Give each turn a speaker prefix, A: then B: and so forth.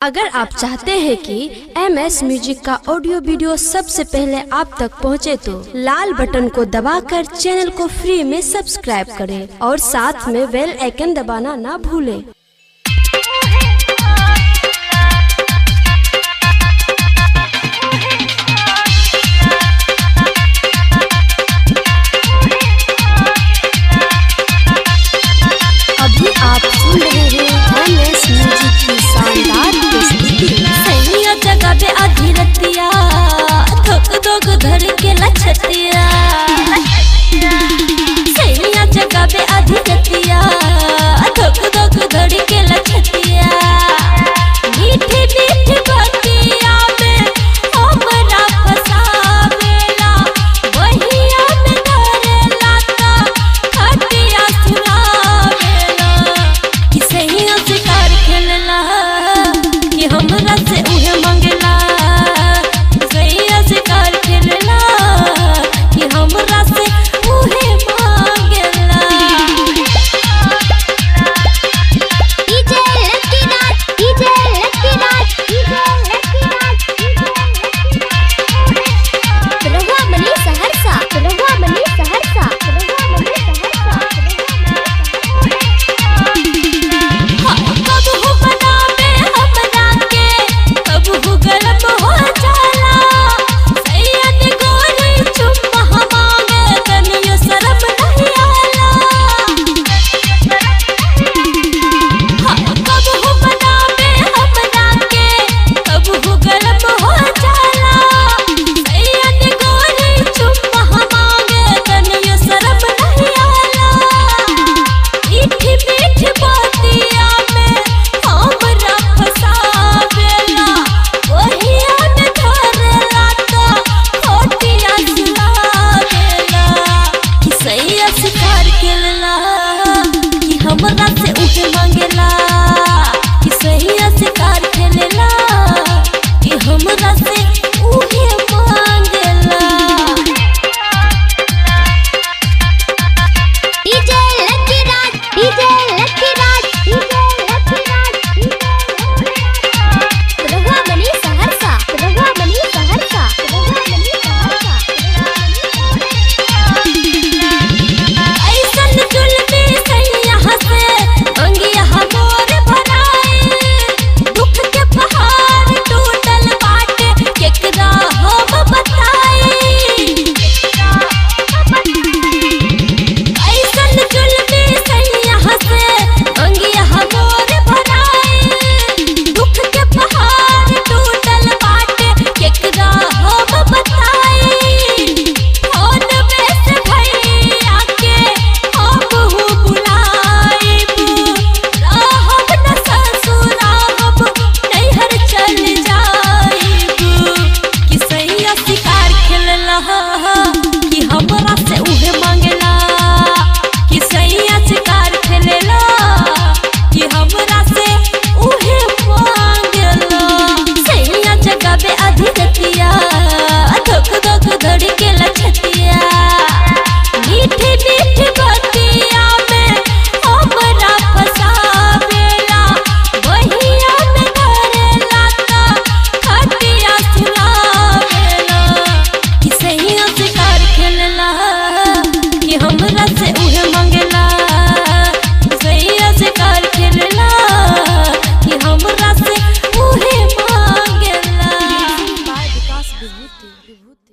A: अगर आप चाहते हैं कि एम एस म्यूजिक का ऑडियो वीडियो सबसे पहले आप तक पहुंचे तो लाल बटन को दबाकर चैनल को फ्री में सब्सक्राइब करें और साथ में बेल आइकन दबाना ना भूलें। अभी आप सुन रहे हैं एम एस म्यूजिक की शानदार प्रस्तुति।
B: सैया जगह पे अधीरतिया धोक धोक धर के लछतिया। सैया जगह पे अधीरतिया धोक धोक धर के लछतिया। मीठी मीठी बतिया में हमरा फसावेला, बहिया में धरेला ता खटिया सुनावेला। कि सैया शिकार खेलला कि हमरा से उहे मंगला। सैया शिकार खेलला कि हमरा से उहे मांगला।
C: DJ Lucky Raj, DJ Lucky Raj, DJ Lucky Raj, Rahua Mani Saharsa, Rahua Mani Saharsa, Rahua Mani Saharsa.
B: कब हो बनावे हमरा के, कब हो गरम हो जाला। सैया ने गोरी चुम्मा मांगे तनियो शरम नहीं आला। कब हो बनावे हमरा के, कब हो गरम हो जाला। सैया ने गोरी चुम्मा मांगे तनियो शरम नहीं आला। मीठी मीठी बतिया में हमरा फसावेला, बहिया में धरेला ता खटिया सुनावेला। कि सैया शिकार खेलला कि हमरा से उहे मांगेला। कि सैया शिकार खेलला कि हमरा से उहे मांगेला।
C: DJ Lucky Raj, DJ Lucky Raj, DJ Lucky Raj, Rahua Mani Saharsa, Rahua Mani Saharsa, Rahua Mani Saharsa.
B: ऐसन जुल्मी सैया से अंगिया मोर भराए। दुख के पहाड़ टूटल बाटे केकरा हम बताई। ऐसन जुल्मी सैया से अंगिया मोर भराए। दुख के पहाड़ टूटल बाटे केकरा हम बताई। फोन में से भैया के हमहू बुलाइबू। रहब न ससुरा हम नैहर चल जाइबू। कि सैया शिकार खेलला कि हमरा से उहे मांगला। कि सैया शिकार खेलला कि हमरा से उहे मांगला। सैया जगावे अधीरतिया धोक धोक धड़ के लछतिया। मीठी मीठी बतिया में हमरा फसावेला, बहिया में धरेला ता खटिया सुनावेला। कि सैया शिकार खेलला कि हमरा से उहे मांगला। सैया शिकार खेलला कि हमरा से उहे मांगला।
A: विकास विभूति।